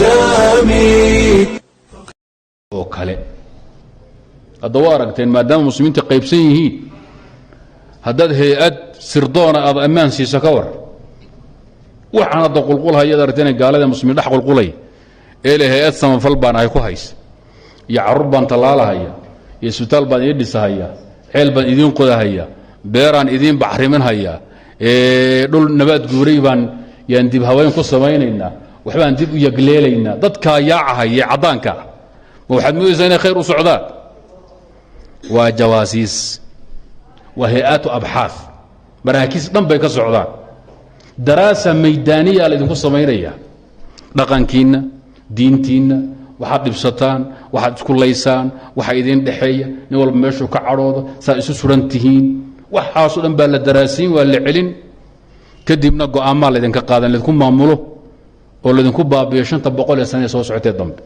الجامي. Oo kale hadda waa aragteen, maadaama muslimiinta qaybsan yihiin, haddaad hay-ad sirdoona aad ammaan siiso, ka war waxaan hadda qulqulhayaad aragteen, gaalada muslimiin dhex qulqulay ee le hay-ad samafal baan ahay ku haysa, iyo carruur baan tallaalahaya, iyo isbitaal baan idiin dhisahaya, ceel baan idiin qodahaya, beeraan idiin bacriminhaya, dhul nabaad guuray baan yaan dib haweyn ku samaynaynaa, waxbaan dib u yagleelaynaa. Dadkaa yaacahaya caddaanka, ma waxaad moodaysaa inay khayr u socdaan? Waa jawaasiis, waa hay-aatu abxaath, maraakiis dhan bay ka socdaan. Daraasa maydaaniya laydinku samaynaya, dhaqankiinna, diintiinna, waxaad dhibsataan, waxaad isku laysaan, waxa idiin dhexeeya, nin walba meeshuu ka cadhoodo, saa isu suran tihiin, waxaasoo dhan baa la daraasiin, waa la celin. Kadibna go'aamaa laydinka qaadan, laydinku maamulo oo laydinku baabiyo 500 ee sane soo socotee dambe.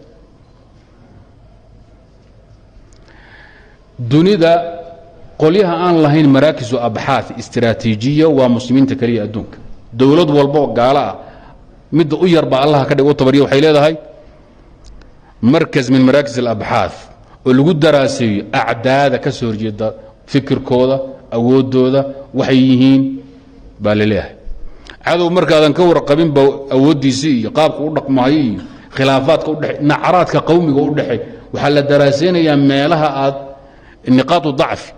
Dunida qolyaha aan lahayn maraakisu abxaath istiraatiijiya waa muslimiinta keliya adduunka. Dowlad walba oo gaalo ah, midda u yarba allaha ka dhig u tabariya, waxay leedahay markaz min maraakis alabxaath oo lagu daraaseeyo acdaada ka soo horjeeda fikirkooda, awooddooda, waxay yihiin baa laleeyahay. Cadow markaadan ka warqabinba awooddiisii iyo qaabka u dhaqmahayo iyo khilaafaadka udhe, nacraadka qawmiga u dhexey, waxaa la daraasaynayaa meelaha aad niqaatu dacfi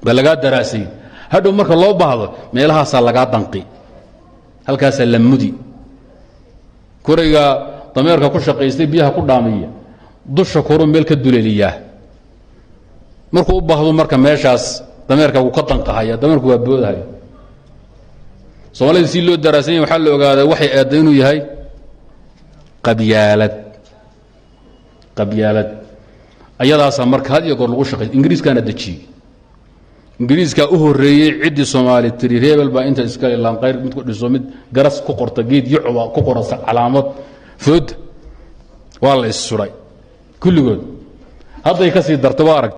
baa lagaa daraasayey. Hadhow marka loo baahdo meelahaasaa lagaa danqi, halkaasaa la mudi. Kurayga dameerka ku shaqaystay biyaha ku dhaamiya, dusha koruu meel ka duleeliyaa. Markuu u baahdo marka meeshaas dameerka wuu ka danqahaya, dameerku waa boodahaya. Soomaalida si loo daraasanya waxaa la ogaaday waxay eedday inuu yahay qabyaalad. Qabyaalad ayadaasaa marka had iyo goor lagu shaqay. Ingiriiskaana dejiyey, ingiriiskaa u horreeyey ciddii Soomaali tiri reebel baa inta iskale, laanqayr mid ku dhiso, mid garas ku qorta, geed yucuba ku qorasa calaamad fooda, waa la issuray kulligood. Hadday ka sii darta waa aragta.